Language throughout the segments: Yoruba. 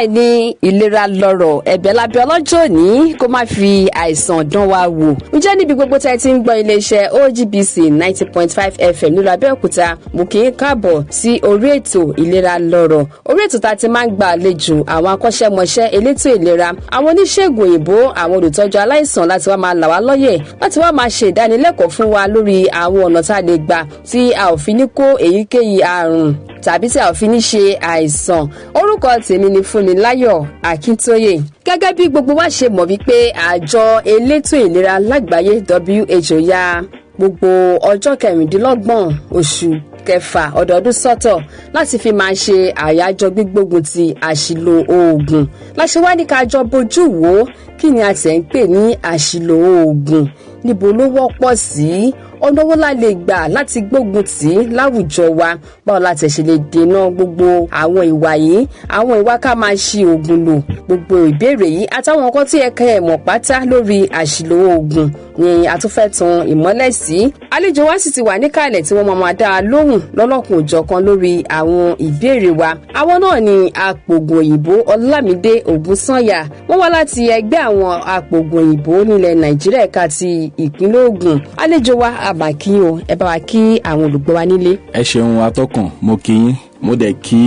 Bẹ́ẹ̀ ni, ìlera lọ́rọ̀. Ẹ̀bẹ̀ lábẹ́ ọlọ́jọ́ òní kó má fi àìsàn dán wa wò. Ǹjẹ́ níbi gbogbo tẹ́ ti ń gbọ́ iléeṣẹ́ OGBC 90.5 FM nílùú Abẹ́òkúta, mo kì í káàbọ̀ sí orí ètò Ìlera Lọ́rọ̀, orí ètò tá a ti máa ń gba àlejò àwọn akọ́ṣẹ́mọṣẹ́ elétò ìlera, àwọn oníṣègùn òyìnbó, àwọn olùtọ́jú aláìsàn, láti wá máa là wá lọ́yẹ̀, láti wá máa ṣe ìdánilẹ́kọ̀ọ́ fún wa lórí àwọn ọ̀nà tá a lè gbà tí a ò fi ní kó èyíkéyìí àrùn tàbí tí a ò fi ní ṣe àìsàn. Orúkọ tèmi ni Fúnmiláyọ̀ Akíntóyè. Gẹ́gẹ́ bí gbogbo wa ṣe mọ̀ wípé àjọ elétò ìlera lágbàáyé, WHO, ya gbogbo ọjọ́ 26 oṣù kẹfà ọdọọdún sọ́tọ̀ láti fi máa ṣe àyájọ́ gbígbógun ti àṣìlò oògùn, láṣẹ wá ní ká jọ bójú wò ó. Kí ni a tẹ̀ ń pè ní àṣìlò oògùn? Níbo ló wọ́pọ̀ sí? Ọ̀nà wo la lè gbà láti gbógun tì í láwùjọ wa? Báwo la tẹ̀ ṣe lè dènà gbogbo àwọn ìwà yìí, àwọn ìwà ká máa ṣi oògùn lò? Gbogbo ìbéèrè yìí àtàwọn nǹkan tí ẹ kẹ́ ẹ̀ mọ̀ pátá lórí àṣìlò oògùn ni a tún fẹ́ tan ìmọ́lẹ̀ sí. Àlejò wa sì ti wà níkàlẹ̀ tí wọ́n máa dá a lóhùn lọ́lọ́kùn òjọ̀kan lórí àwọn ìbéèrè wa. Àwọn náà ni apògùn òyìnbó Ọlámídé Ògúnsànyà. Wọ́n wá láti ẹgbẹ́ àwọn apògùn òyìnbó nílẹ̀ Nàìjíríà, ẹ̀ka ti ìpínlẹ̀ Ògùn. Àlejò wa, àbàkí o, ẹ bá wa kí àwọn olùgbọ́ wa nílé. Ẹ ṣeun atọ́kùn, mo kí yín, mo dẹ̀ kí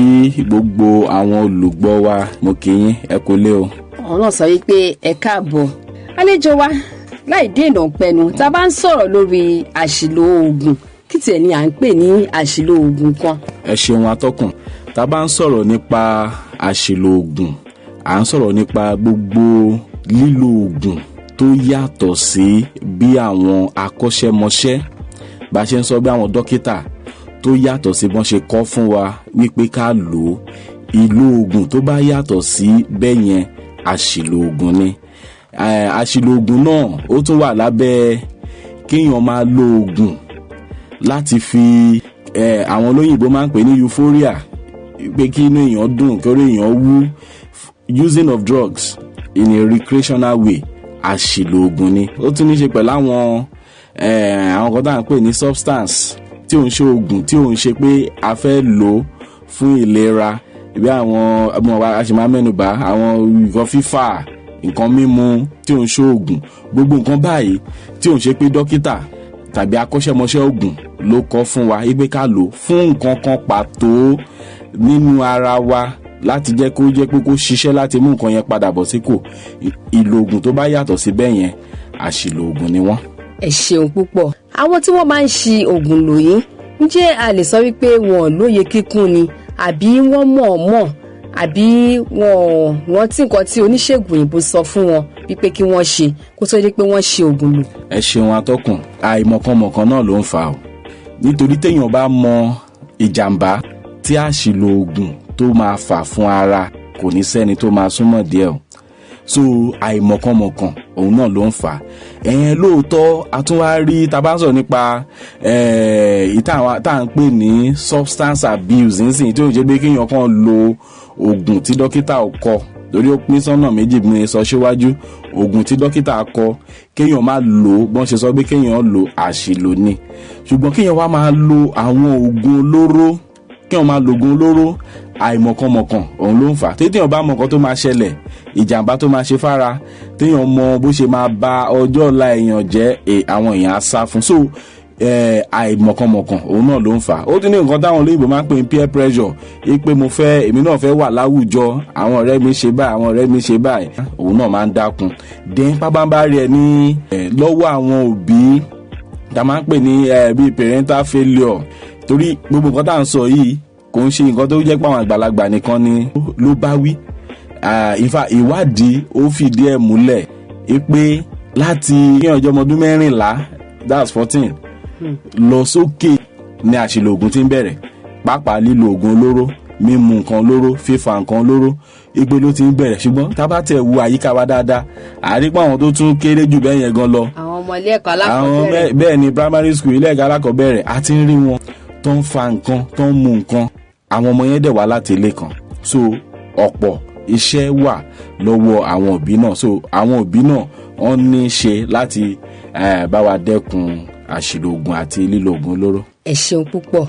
gbogbo àwọn olùgbọ́ wa, mo kí yín, ẹ kú lé o. Àwọn náà sọ wípé ẹ káàbọ̀. Àlejò wa, láì dènà pẹnu, tá a bá ń sọ̀rọ̀ lórí àṣìlò oògùn, kí tiẹ̀ ni à ń pè ní àṣìlò oògùn kan? Ẹ ṣeun atọ́kùn. Tá a bá ń sọ̀rọ̀ nípa àṣìlò oògùn, à ń sọ̀rọ̀ nípa gbogbo lílo oògùn tó yàtọ̀ sí bí àwọn akọ́ṣẹ́mọṣẹ́ bá ṣe ń sọ, bí àwọn dókítà, tó yàtọ̀ sí bọ́n ṣe kọ́ fún wa wípé ká lò ó. Ìlò oògùn tó bá yàtọ̀ sí bẹ́ẹ̀ yẹn, àṣìlò oògùn ni. Àṣìlò oògùn náà, ó tún wà lábẹ́ kéèyàn máa lo oògùn láti fi àwọn olóyìnbó máa ń pè ní euphoria, pé kí inú èèyàn dùn, kí orí èèyàn wú. Using of drugs in a recreational way, àṣìlò oògùn ni. Ó tún ní ṣe pẹ̀lú àwọn kan tá à ń pè ní substance tí ò ń ṣe oògùn, tí ò ń ṣe pé a fẹ́ lò ó fún ìlera, bí àwọn ọmọ wa a sì máa mẹ́nu bà àwọn nǹkan fífà, nǹkan mímu tí ò ń ṣe oògùn. Gbogbo nǹkan báyìí tí ò ń ṣe pé dókítà tàbí akọ́ṣẹ́mọṣẹ́ oògùn ló kọ fún wa wípé ká lò fún nǹkan kan pàtó nínú ara wa, láti jẹ́ kó jẹ́ pé kó ṣiṣẹ́ láti mú nǹkan yẹn padà bọ̀ sípò, ìlò oògùn tó bá yàtọ̀ sí bẹ́ẹ̀ yẹn, àṣìlò oògùn ni wọ́n. Ẹ ṣeun púpọ̀. Àwọn tí wọ́n máa ń ṣi oògùn lò yìí, ǹjẹ́ a lè sọ wípé wọn ò lóye kíkún ni, àbí wọ́n mọ̀ọ́mọ̀, àbí wọn ò rántí nǹkan tí oníṣègùn òyìnbó sọ fún wọn wípé kí wọ́n ṣe kó tó di pé wọ́n ṣe oògùn lò? Ẹ ṣeun atọ́kùn. Àìmọ̀kànmọ̀kàn náà ló ń fà á o, nítorí téèyàn bá mọ ìjàmbá tí àṣìlò oògùn tó máa fà fún ara, kò ní sẹ́ni tó máa súnmọ́ díẹ̀ o. So àìmọ̀kànmọ̀kàn òun náà ló ń fà á. Ẹ̀ẹ́n, lóòótọ́, a tún wá rí tá a bá ń sọ̀rọ̀ nípa tá à ń pè ní substance abuse nísìnyí, tí ó ń ṣe pé kéèyàn kàn lo oògùn tí dókítà ò kọ, torí ó pín sọ́nà méjì bí mo sọ síwájú. Oògùn tí dókítà kọ, kéèyàn má lò ó bọ́n ṣe sọ pé kéèyàn lò, àṣìlò ni. Ṣùgbọ́n kéèyàn wá máa lo àwọn oògùn olóró, kéèyàn máa lo oògùn olóró, àìmọ̀kànmọ̀kàn òun ló ń fà á. Téèyàn bá mọ nǹkan tó máa ṣẹlẹ̀, ìjàmbá tó máa ṣe fára, téèyàn mọ bó ṣe máa ba ọjọ́ ọ̀la èèyàn jẹ́, àwọn èèyàn á sá fún. So àìmọ̀kànmọ̀kàn òun náà ló ń fà á. Ó tún ní nǹkan táwọn olóyìnbó máa ń pè ní peer pressure, pé mo fẹ́, èmi náà fẹ́ wà láwùjọ, àwọn ọ̀rẹ́ mi ṣe báyìí, àwọn ọ̀rẹ́ mi ṣe báyìí, òun náà máa ń dákun dín pábánbárí ẹ ní lọ́wọ́ àwọn òbí tá a máa ń pè ní bíi parental failure, torí gbogbo nǹkan tá à ń sọ yìí kò ń ṣe nǹkan tó jẹ́ pé àwọn àgbàlagbà nìkan ni ló bá wí. In fact, ìwádìí ó fìdí ẹ̀ múlẹ̀ pé láti ní ọjọ́ ọmọ ọdún 14, that's 14, lọ sókè ni àṣìlò oògùn ti ń bẹ̀rẹ̀, pàápàá lílo oògùn olóró, mímu nǹkan olóró, fífa nǹkan olóró, ìpè ló ti ń bẹ̀rẹ̀. Ṣùgbọ́n tá a bá tẹ̀ wo àyíká wa dáadáa, àrípọ̀ àwọn tó tún kéré jù bẹ́ẹ̀ yẹn gan lọ. Àwọn ọmọ ilé ẹ̀kọ́ àwọn alákọ̀ọ́bẹ̀rẹ̀. Bẹ́ẹ̀ ni, primary school, ilé ẹ̀kọ́ alákọ̀ọ́bẹ̀rẹ̀, a ti ń rí wọn tó ń fa nǹkan, tó ń mu nǹkan. Àwọn ọmọ yẹn dẹ̀ wá láti ilé kan. So ọ̀pọ̀ iṣẹ́ wà lọ́wọ́ àwọn òbí náà. So àwọn òbí náà, wọ́n ní í ṣe láti bá wa dẹ́kun àṣìlò oògùn àti lílo oògùn olóró. Ẹ ṣeun púpọ̀.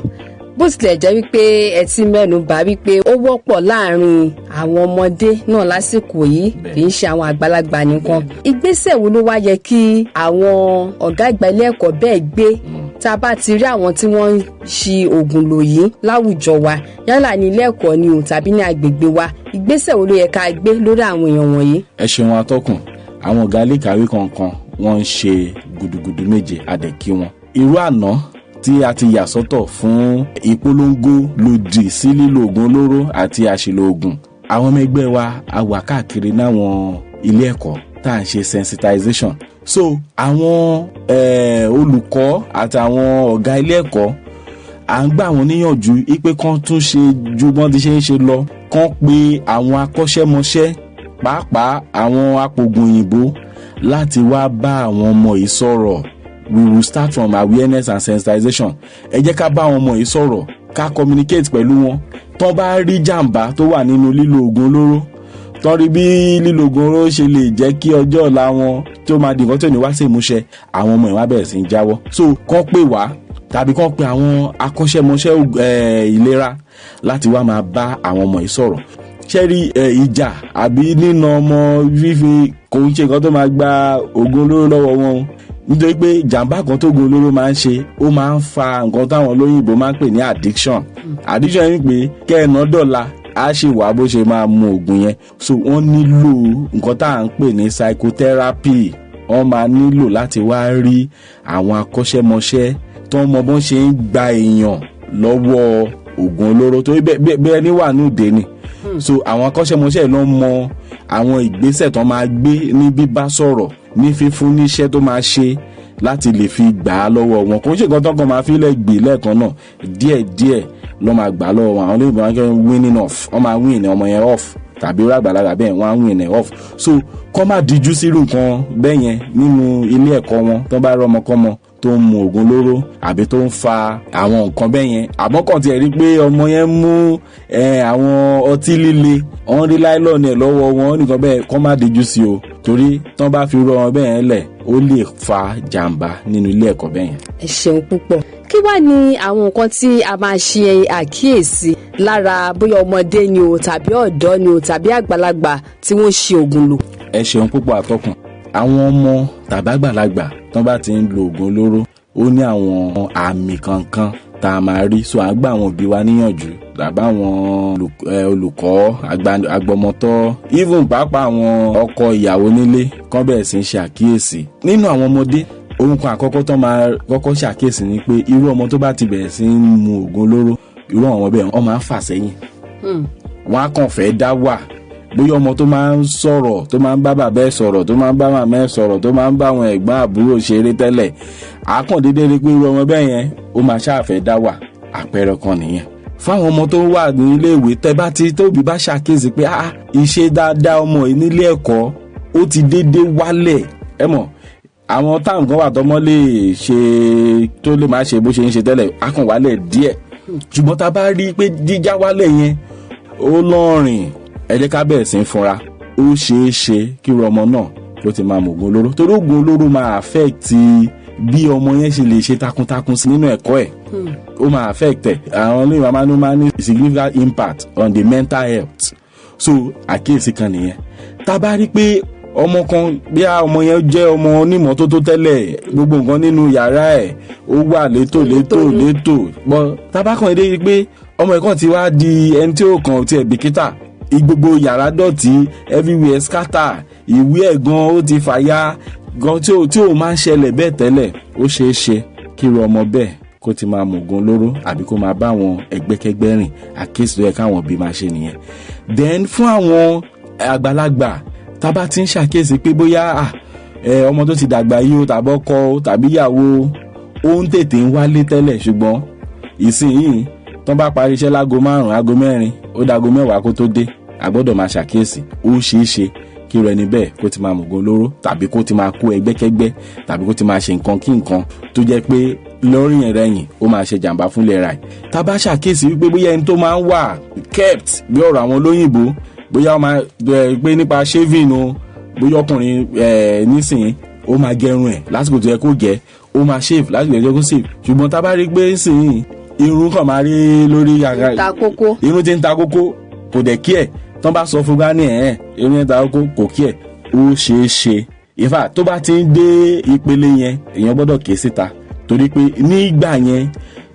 Bó tilẹ̀ jẹ́ wípé ẹ ti mẹ́nu bà wípé ó wọ́pọ̀ láàrin àwọn ọmọdé náà lásìkò yìí, kì í ṣe àwọn àgbàlagbà nìkan, ìgbésẹ̀ wo ló wá yẹ kí àwọn ọ̀gá àgbà ilé ẹ̀kọ́ bẹ́ẹ̀ gbé tá a bá ti rí àwọn tí wọ́n ń ṣi oògùn lò yìí láwùjọ wa, yálà ní ilé ẹ̀kọ́ ni o tàbí ní agbègbè wa? Ìgbésẹ̀ wo ló yẹ ká gbé lórí àwọn èèyàn wọ̀nyí? Ẹ ṣeun, atọ́kùn. Àwọn ọ̀gá ilé ìkàwé kọ̀ọ̀kan, wọ́n ń ṣe gudugudu méje, adẹ̀kí wọn. Irú àná tí a ti yà sọ́tọ̀ fún ìpolongo lòdì sí lílo oògùn olóró àti àṣìlò oògùn, àwọn ọmọ ẹgbẹ́ wa a wà káàkiri náwọn ilé ẹ̀kọ́ tá à ń ṣe sensitization. So àwọn olùkọ́ àtàwọn ọ̀gá ilé ẹ̀kọ́, à ń gbà wọ́n níyànjú wípé kán tún ṣe ju bọ́n ti ṣe ń ṣe lọ, kán pe àwọn akọ́ṣẹ́mọṣẹ́, pàápàá àwọn apògùn òyìnbó, láti wá bá àwọn ọmọ yìí sọ̀rọ̀. We will start from awareness and sensitization. Ẹ jẹ́ ká bá àwọn ọmọ yìí sọ̀rọ̀, ká communicate pẹ̀lú wọn. Tán bá rí jàǹbá tó wà nínú lílo oògùn olóró, tán rí bí lílo oògùn olóró ṣe lè jẹ́ kí ọjọ́ ọ̀la wọn tó máa di nǹkan tó ní wá sí ìmúṣẹ, àwọn ọmọ yìí wá bẹ̀rẹ̀ sí í jáwọ́. So kán pè wá tàbí kán pe àwọn akọ́ṣẹ́mọṣẹ́ ìlera láti wá máa bá àwọn ọmọ yìí sọ̀rọ̀. Ṣé rí ìjà àbí nínà ọmọ fífi kò ń ṣe nǹkan tó máa gba oògùn olóró lọ́wọ́ wọn o, nítorí pé jàǹbá kan tó oògùn olóró máa ń ṣe, ó máa ń fa nǹkan táwọn olóyìnbó máa ń pè ní addiction. Addiction yìí pé kẹ́ẹ̀nà dọ̀la, á ṣì wá bó ṣe máa mu oògùn yẹn. So wọ́n nílò nǹkan tá à ń pè ní psychotherapy. Wọ́n máa nílò láti wá rí àwọn akọ́ṣẹ́mọṣẹ́ tó ń mọ bọ́n ṣe ń gba èèyàn lọ́wọ́ oògùn olóró, torí bẹ́ẹ̀ ni wà ní òde ni. So àwọn akọ́ṣẹ́mọṣẹ́ ló ń mọ àwọn ìgbésẹ̀ tó máa gbé ní bíbá sọ̀rọ̀, ní fífún níṣẹ́ tó máa ṣe láti lè fi gbà á lọ́wọ́ wọn. Kò ń ṣe nǹkan tó kàn máa fi lẹ̀ gbé lẹ́ẹ̀kan náà. Díẹ̀díẹ̀ ló máa gbà á lọ́wọ́ wọn. Àwọn olóyìnbó wọn kẹ́ weaning off, wọ́n máa wean ọmọ yẹn off, tàbí irú àgbàlagbà bẹ́ẹ̀, wọ́n á wean ẹ̀ off. So kọ́ má díjú sírú nǹkan bẹ́ẹ̀ yẹn nínú ilé ẹ̀kọ́ wọn. Tó bá rí ọmọkọ́mọ tó ń mu oògùn olóró àbí tó ń fa àwọn nǹkan bẹ́ẹ̀ yẹn, àmọ́ kàn tiẹ̀ rí pé ọmọ yẹn mú àwọn ọtí líle, wọ́n rí láìlọ́ọ̀nù ẹ̀ lọ́wọ́ wọn nìkan bẹ́ẹ̀, kọ́ má díjú sí o, torí tán bá fi rọ wọn bẹ́ẹ̀ yẹn lẹ̀, ó lè fa jàǹbá nínú ilé ẹ̀kọ́ bẹ́ẹ̀ yẹn. Ẹ ṣeun púpọ̀. Kí wàá ní àwọn nǹkan tí a máa ṣe àkíyèsí lára, bóyá ọmọdé ni o tàbí ọ̀dọ́ ni o tàbí àgbàlagbà tí wọ́n ṣe oògùn lò? Ẹ ṣeun púpọ̀, àtọkùn. Àwọn ọmọ tàbí àgbàlagbà tán bá ti ń lo oògùn olóró, ó ní àwọn àmì kankan tá a máa rí. So à ń gbà àwọn òbí wa níyànjú tàbí àwọn olùkọ́, agbọmọtọ́, even pàápàá àwọn ọkọ ìyàwó nílé, kán bẹ̀rẹ̀ sí í ṣe àkíyèsí. Nínú àwọn ọmọdé, ohun kan àkọ́kọ́ tó máa kọ́kọ́ ṣàkíyèsí ni pé irú ọmọ tó bá ti bẹ̀rẹ̀ sí í mu oògùn olóró, irú àwọn bẹ́ẹ̀, wọ́n máa ń fà sẹ́yìn, wọ́n á kàn fẹ́ dá wà. Bóyá ọmọ tó máa ń sọ̀rọ̀, tó máa ń bá bàbá ẹ̀ sọ̀rọ̀, tó máa ń bá màmá ẹ̀ sọ̀rọ̀, tó máa ń bá àwọn ẹ̀gbọ́n àbúrò ṣeré tẹ́lẹ̀, àkàndédé rí pé irú ọmọ bẹ́ẹ̀ yẹn, ó máa ṣáàfẹ́ dá wà. Àpẹẹrẹ kan nìyẹn. Fáwọn ọmọ tó wà ní iléèwé, tẹ́ bá ti tóbi bá ṣàkíyèsí pé ah, ìṣe dáadáa ọmọ yìí nílé ẹ̀kọ́, ó ti dédé wálẹ̀, ẹ mọ̀ àwọn táwọn kan wà tọmọ lè ṣe tó lè má ṣe bó ṣe ń ṣe tẹ́lẹ̀, á kàn wálẹ̀ díẹ̀. Ṣùgbọ́n tá a bá rí i pé jíjá wálẹ̀ yẹn ó lọ́rìn, ẹ jẹ́ ká bẹ̀rẹ̀ sí í fúnra. Ó ṣeé ṣe kí irú ọmọ náà ló ti máa mọ̀gùn olóró, torí oògùn olóró máa affect bí ọmọ yẹn ṣe lè ṣe takuntakun sí nínú ẹ̀kọ́ ẹ̀. Ó máa affect ẹ̀. Àwọn olóyìnbó máa ní significant impact on the mental health. So àkíyèsí kan nìyẹn. Tá a bá rí pé ọmọ kan, bí ọmọ yẹn jẹ́ ọmọ onímọ́tótó tẹ́lẹ̀, gbogbo nǹkan nínú yàrá ẹ̀ ó wà létò létò létò bọ́, tá a bá kàn dé rí pé ọmọ ẹ̀ kàn ti wá di ẹni tí ó kàn tiẹ̀ bìkítà, gbogbo yàrá dọ̀tí, everywhere scatter, ìwé ẹ̀ gan ó ti fàya gan tí ò máa ń ṣẹlẹ̀ bẹ́ẹ̀ tẹ́lẹ̀, ó ṣeé ṣe kí irú ọmọ bẹ́ẹ̀ kó ti máa mọ̀gùn olóró àbí kó máa bá àwọn ẹgbẹ́kẹ́gbẹ́ rìn. Àkíyèsí tó yẹ káwọn òbí máa ṣe nìyẹn. Then fún àwọn àgbàlagbà, tá a bá ti ń ṣàkíyèsí pé bóyá ọmọ tó ti dàgbà yìí o, tàbí ọkọ o, tàbí ìyàwó o, ó ń tètè ń wálé tẹ́lẹ̀, ṣùgbọ́n ìsinyìí tán bá parí iṣẹ́ láago 5, aago 4, ó dago 10 kó tó dé, a gbọ́dọ̀ máa ṣàkíyèsí. Ó ṣeé ṣe kí irú ẹni bẹ́ẹ̀ kó ti máa mọ̀gùn olóró, tàbí kó ti máa kó ẹgbẹ́kẹ́gbẹ́, tàbí kó ti máa ṣe nǹkan kí nǹkan tó jẹ́ pé lórí ẹ̀rẹ̀yìn ó máa ṣe jàǹbá fún ìlera ẹ̀. Tá a bá ṣàkíyèsí wípé bóyá ẹni tó máa ń wà kept, bí ọ̀rọ̀ àwọn olóyìnbó, bóyá ó máa pé nípa shaving o, bóyá ọkùnrin nísìnyí, ó máa gẹrun ẹ̀ lásìkò tó yẹ kó gẹ̀, ó máa shave lásìkò tó yẹ kó shave, ṣùgbọ́n tá a bá rí pé nísìnyí Irun kàn máa rí lórí Ta kókó. Irun ti ń ta kókó, kò dẹ̀ kí ẹ̀ tán bá sọ fún gani ẹ̀ irun ń ta kókó, kò kí ẹ̀. Ó ṣeé ṣe ìfà tó bá ti ń dé ìpele yẹn, èèyàn gbọ́dọ̀ ké síta, torí pé nígbà yẹn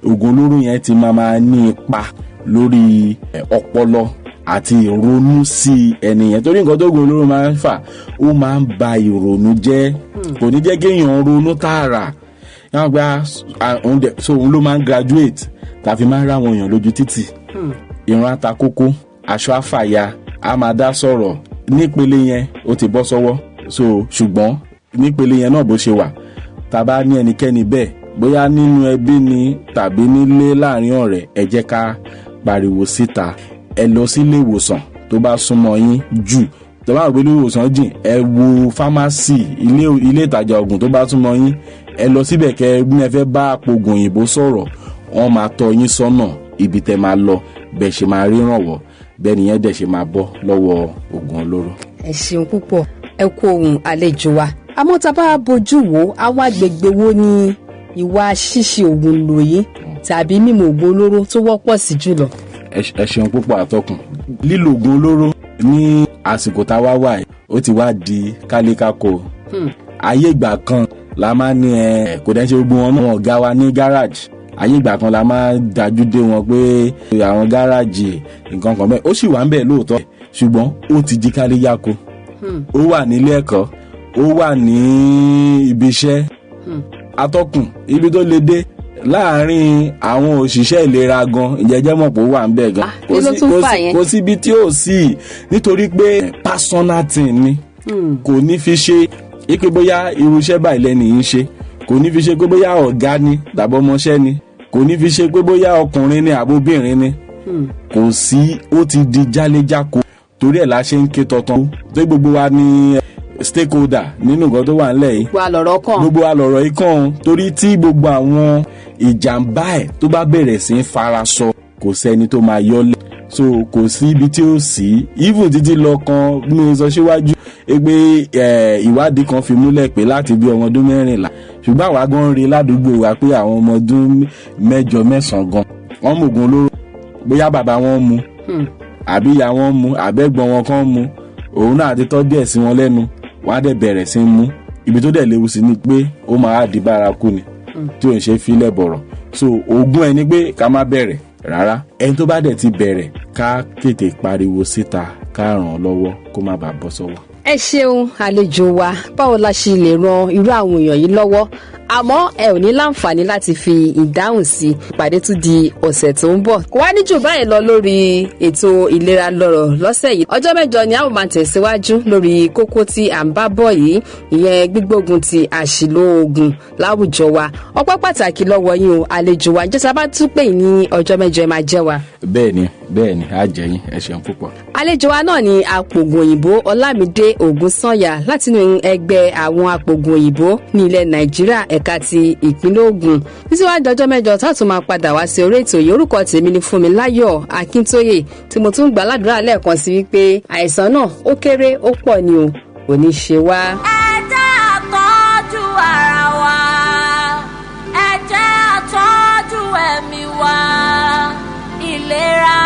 oògùn olóró yẹn ti máa ní ipa lórí ọpọlọ àti ìrònú sí ẹni yẹn, torí nǹkan tó oògùn olóró máa ń fà, ó máa ń ba ìrònú jẹ́, kò ní jẹ́ kéèyàn ronú tààrà. Yàrá gba òun dẹ̀ so òun ló máa ń graduate tàfi máa ń ráwọn èèyàn lójú títì, irun atakókó, aṣọ àfàya, a máa dá sọ̀rọ̀. Nípele yẹn, ó ti bọ́ sọ́wọ́. So ṣùgbọ́n nípele yẹn náà, bó ṣe wà, tá a bá ní ẹnikẹ́ni bẹ́ẹ̀, bóyá nínú ẹbí ni tàbí nílé, láàrin ọ̀rẹ́, ẹ jẹ́ ká pariwo síta. Ẹ lọ sí ilé ìwòsàn tó bá súnmọ́ yín jù. Tó bá wà pé ilé ìwòsàn jìn, ẹ wo pharmacy, ilé ìtajà oògùn tó bá súnmọ́ yín, ẹ lọ síbẹ̀ kẹ́ ní ẹ fẹ́ bá apògùn òyìnbó sọ̀rọ̀. Wọ́n máa tọ́ yín sọ́nà ibi tẹ́ máa lọ, bẹ́ẹ̀ ṣe máa rírànwọ́, bẹ́ẹ̀ nìyẹn dẹ̀ ṣe máa bọ́ lọ́wọ́ oògùn olóró. Ẹ ṣeun púpọ̀, ẹ kú ohun, àlejò wa. Àmọ́ tá a bá bójú wo àwọn agbègbè wo ni ìwà ṣíṣe oògùn lò yìí tàbí mímu oògùn olóró tó wọ́pọ̀ sí jùlọ? Ẹ ṣeun púpọ̀, àtọkùn. Lílo oògùn olóró ní àsìkò tá a wá wà yìí, ó ti wá di kálékáko. Ayé ìgbà kan la máa ní ẹ kò dẹ́ ṣe gbogbo wọn náà, ọ̀gá wa ní gáràjì. Ayé ìgbà kan la máa dájú dé wọn pé àwọn gáràjì nǹkan kan bẹ́ẹ̀, ó sì wà ń bẹ̀ lóòótọ́, ṣùgbọ́n ó ti di káléyàkó. Ó wà nílé ẹ̀kọ́, ó wà ní ibi iṣẹ́. Atọ́kùn, ibi tó le dé láàárín àwọn òṣìṣẹ́ ìlera gan, ìjẹ́jẹ́ mọ̀ pé ó wà ń bẹ̀ gan. Ah, kí ló tún fà yẹn? Kò síbi tí ò sí, nítorí pé personal thing ni. Kò ní fi ṣe ipe bóyá irú iṣẹ́ báyìí lẹ́nu yìí ń ṣe, kò ní fi ṣe pé bóyá ọ̀gá ni tàbí ọmọọṣẹ́ ni, kò ní fi ṣe pé bóyá ọkùnrin ni àbóbìnrin ni. Kò sí, ó ti di jáléjáko. Torí ẹ̀ la ṣe ń ké tọ̀tàn tó gbogbo wa ní stakeholder nínú nǹkan tó wà ńlẹ̀ yìí. Wa lọ̀rọ̀ kàn. Gbogbo wa lọ̀rọ̀ yìí kàn án, torí tí gbogbo àwọn ìjàmbá ẹ̀ tó bá bẹ̀rẹ̀ sí í fara sọ, kò sẹ́ni tó máa yọlẹ̀. So kò sí ibi tí ó sí, even títí lọ kan mi sọ síwájú pé ìwádìí kan fi múlẹ̀ pé láti bí ọmọ ọdún 14, ṣùgbọ́n àwa gan ń rí ládùúgbò wa pé àwọn ọmọ ọdún 8, 9 gan wọ́n mú ògùn olóró, bóyá bàbá wọn mu àbí ìyá wọn mu àbẹ́gbọ́n wọn kan mu, òun náà ti tọ́ díẹ̀ sí wọn lẹ́nu, wọ́n á dẹ̀ bẹ̀rẹ̀ sí í mú. Ibi tó dẹ̀ léwu sí ni pé ó máa di bárakú ni tí ò ń ṣe fílẹ̀ bọ̀rọ̀. So oògùn ẹ ni pé ká má bẹ̀rẹ̀ rárá. Ẹni tó bá dẹ̀ ti bẹ̀rẹ̀, ká tètè pariwo síta, ká ràn án lọ́wọ́ kó má bàa bọ́ sọ́wọ́. Ẹ ṣeun, àlejò wa. Báwo la ṣe lè ran irú àwọn èèyàn yìí lọ́wọ́? Àmọ́ ẹ ò ní láǹfààní láti fi ìdáhùn sí. Ìpàdé tún di ọ̀sẹ̀ tó ń bọ̀. Kò wá ní jù báyìí lọ lórí ètò Ìlera Lọ́rọ̀ lọ́sẹ̀ yìí. Ọjọ́ mẹ́jọ ni a ó máa tẹ̀síwájú lórí kókó tí à ń bá bọ̀ yìí, ìyẹn gbígbógun ti àṣìlò oògùn láwùjọ wa. Ọpẹ́ pàtàkì lọ́wọ́ yín o, àlejò wa. Ǹjẹ́ sábà tún pè ní ọjọ́ mẹ́jọ, ẹ máa jẹ́ wa? Bẹ́ẹ̀ni, á jẹ́ yín. Ẹ ṣeun púpọ̀. Àlejò wa náà ni apògùn òyìnbó Ọlámídé Ògúnsànyà látinú ẹgbẹ́ àwọn apògùn òyìnbó ní ilẹ̀ Nàìjíríà, ẹ̀ka ti ìpínlẹ̀ Ògùn. Títí wàá dọjọ́ mẹ́jọ tá a tún máa padà wá sí orí ètò yìí, orúkọ tèmi ni Fúnmiláyọ̀ Akíntóyè, tí mo tún gbà ládùúrà lẹ́ẹ̀kan sí wípé àìsàn náà, ó kéré ó pọ̀ ni o, kò ní ṣe wá. Ẹ jẹ́ àtọ́jú ara wa, ẹ jẹ́ àtọ́jú ẹ̀mí wa, ìlera.